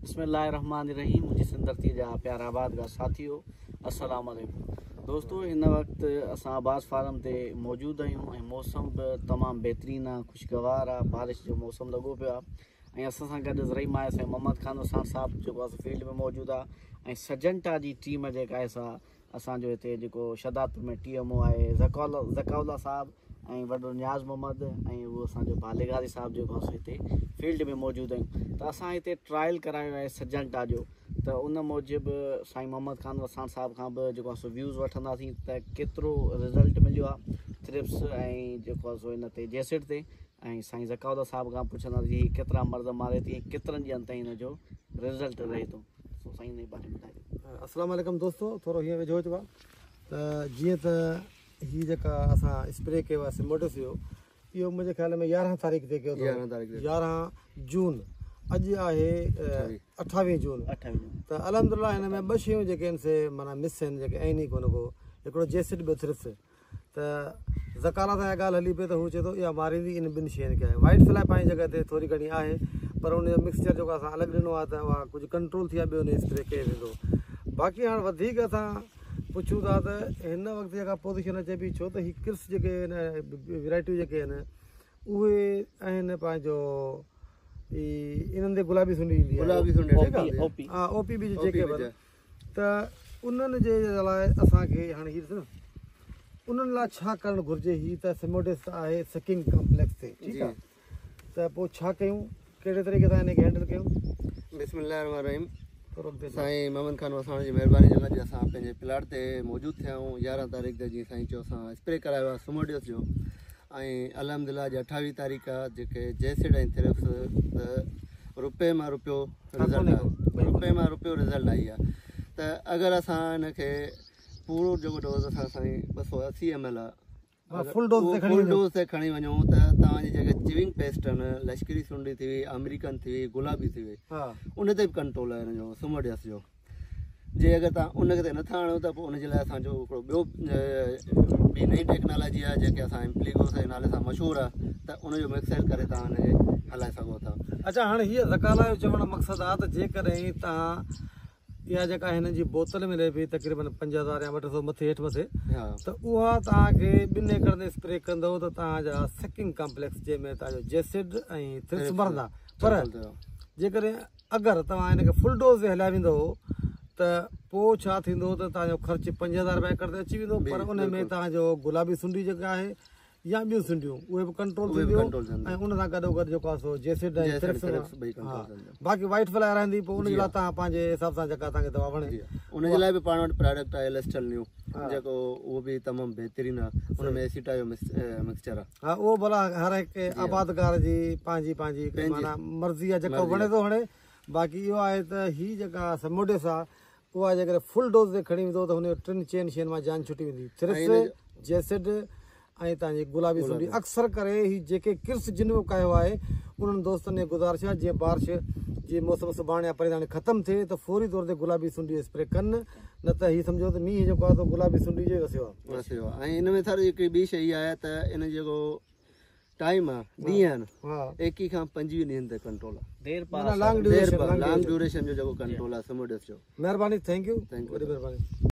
بسم الله الرحمٰن الرحيم منهنجي سنڌ ڌرتي جا پيارا آبادگار ساٿيو السلام عليڪم دوستو هن وقت اسان عباس فارم تي موجود آهيون ۽ موسم به تمام بهترين آهي خوشگوار آهي بارش جو موسم لڳو پيو آهي ۽ اسان سان گڏ زرعي ماهر سائين محمد خان وساڻ صاحب جيڪو آهي فيلڊ ۾ موجود آهي ۽ سجنٽا جي ٽيم جيڪا آهي سا اسان جو هتي جيڪو شھدادپور ۾ ٽي ايم او آهي ذڪاء الله صاحب ۽ وڏو نياز محمد ۽ اهو اسان جو ڀاء لغاري صاحب جيڪو آهي سو هتي فيلڊ ۾ موجود آهيون ته اسان هتي ٽرائل ڪرايو آهي سجنٽا جو ته ان موجب سائين محمد خان وساڻ صاحب کان به جيڪو آهي سو ويوز وٺنداسين ته ڪيترو رزلٽ مليو آهي ٿرپس ۽ جيڪو آهي سو ان تي جيسڊ تي ۽ سائين ذڪاء الله صاحب کان پڇنداسين هي ڪيترا مرض ماري ٿي ۽ ڪيترن ڏينهن تائين هن جو رزلٽ رهي ٿو. سو سائين ان باري ۾ ٻڌايو. السلام عليڪم دوستو ٿورو هيئن ويجهو اچبا ته جيئن ته هي جيڪا اسان اسپري ڪيو آهي سموڊس جو اهو منهنجي خيال ۾ 11 تاريخ تي ڪيو اٿو 11 جون اڄ آهي 28 جون ته الحمدلله هن ۾ ٻه شيون جيڪي آهن سي معنيٰ مس آهن جيڪي آهن ئي ڪونه ڪو هڪڙو جيسڊ ٻيو ٿرپس ته زڪالا سان اها ڳالهه هلي پئي ته هو چئي ٿو اها ماريندي ان ٻن شين کي آهي. وائيٽ فلائي پنهنجي جڳهه تي ٿوري گهڻي آهي پر ان جو مڪسچر جيڪو اسان الڳ ڏنو آهي ته اها ڪجهه ڪنٽرول ٿي آهي ٻيو نه اسپري ڪيو ويندو. باقي هاڻ وڌيڪ اسان پڇون ٿا ته هن وقت جيڪا پوزيشن اچي پئي ڇو ته هي ڪرس جيڪي آهن ورائٽيون جيڪي آهن اهي آهن پنهنجو انهن تي گلابي سنڊي ايندي آهي گلابي سنڊي ٺيڪ آهي ها او پي بي جيڪي به ته انهن جي لاء اسان کي هاڻي هي ڏسو نه انهن لاء ڇا ڪرڻ گهرجي هي ته سموڊس آهي سڪنگ ڪمپليڪس تي ٺيڪ آهي ته پوء ڇا ڪيون ڪهڙي طريقي سان ان کي هينڊل ڪيون. بسم الله الرحمن الرحيم سائين محمد خان وساڻ جي مهرباني جو اڄ اسان پنهنجي پلاٽ تي موجود ٿيا آهيون 11 تاريخ تي جيئن سائين چيو اسان اسپري ڪرايو آهي سموڊيس جو ۽ الحمدلله اڄ 28 تاريخ آهي جيڪي جيسڊ ۽ ٿرپس ته روپي مان روپيو رزلٽ آهي روپي مان روپيو رزلٽ آئي آهي ته اگر اسان ان کي پورو جيڪو ڊوز اسان سائين 280 ايم ايل آهي فل ڊوز تي فل ڊوز تي کڻي وڃون ته توهان جي جيڪي چوئنگ پيسٽ آهن لشڪري سنڊي ٿي وئي آمريڪن ٿي وئي گلابي ٿي وئي ان تي به ڪنٽرول آهي ان جو سموڊيس جو جي اگر توهان ان تي نٿا آڻو ته پوء ان جي لاء اسان جو هڪڙو ٻيو ٻي نئين ٽيڪنالاجي آهي جيڪي اسان امپليگوس جي نالي سان مشهور آهي ته ان جو مڪسر ڪري توهان ان کي هلائي سگهو ٿا. اڇا هاڻي هيء زڪالا جو چوڻ مقصد آهي ته جيڪڏهن توهان اها جيڪا هنن جي بوتل ملي پئي تقريبن 5000 يا 200 مٿي هيٺ مٿي ته اها توهان کي ٻن ايڪڙ تي اسپري ڪندو ته توهان جا سڪنگ ڪامپليڪس جنهن ۾ توهان جو جيسڊ ۽ ٿرپس مرندا پر جيڪڏهن اگر توهان ان کي فل ڊوز تي هليا ويندو ته پوء ڇا ٿيندو ته توهان جو خرچ 5000 رپيا ايڪڙ تي اچي ويندو پر ان ۾ توهان جو گلابي سنڊي جيڪا آهي يا ٻيون سنڊيون اهي به ڪنٽرول ٿينديون ۽ ان سان گڏو گڏ جيڪو آهي سو جيسڊ ۽ ٿرپس ها باقي وائيٽ فلائي رهندي پوء ان جي لاء توهان پنهنجي حساب سان جيڪا توهان کي دوا وڻي. ان جي لاء به پاڻ وٽ پراڊڪٽ آهي لسٽل نيو جيڪو اهو به تمام بهترين آهي ان ۾ ايسيٽا جو مڪسچر آهي. ها اهو ڀلا هر هڪ آبادگار جي پنهنجي پنهنجي معنيٰ مرضي آهي جيڪو وڻي ٿو هڻي باقي اهو آهي ته هي جيڪا سموڊيس آهي اها جيڪڏهن فل ڊوز تي کڻي ويندو ته هن جو ٽن چئن شين مان جان ڇٽي ويندي ٿرپس جيسڊ ۽ تان جي گلابي سنڊي اڪثر ڪري هي جيڪي ڪرس جن به ڪاهيو آهي انهن دوستن کي گذارش آهي جيئن بارش جي موسم سڀاڻي يا پرينداڻي ختم ٿئي ته فوري طور تي گلابي سنڊي اسپري ڪن نه ته هي سمجهو ته مينهن جيڪو آهي سو گلابي سنڊي جو ئي وسيو آهي. وسيو آهي ۽ ان ۾ سر هڪڙي ٻي شيء اها آهي ته ان جيڪو ٽائيم آهي ڏينهن آهن 21 کان 25 ڏينهن تي ڪنٽرول آهي دير پا لانگ ڊيوريشن لانگ ڊيوريشن جو جيڪو ڪنٽرول آهي سموڊيس جو. مهرباني thank you وڏي مهرباني.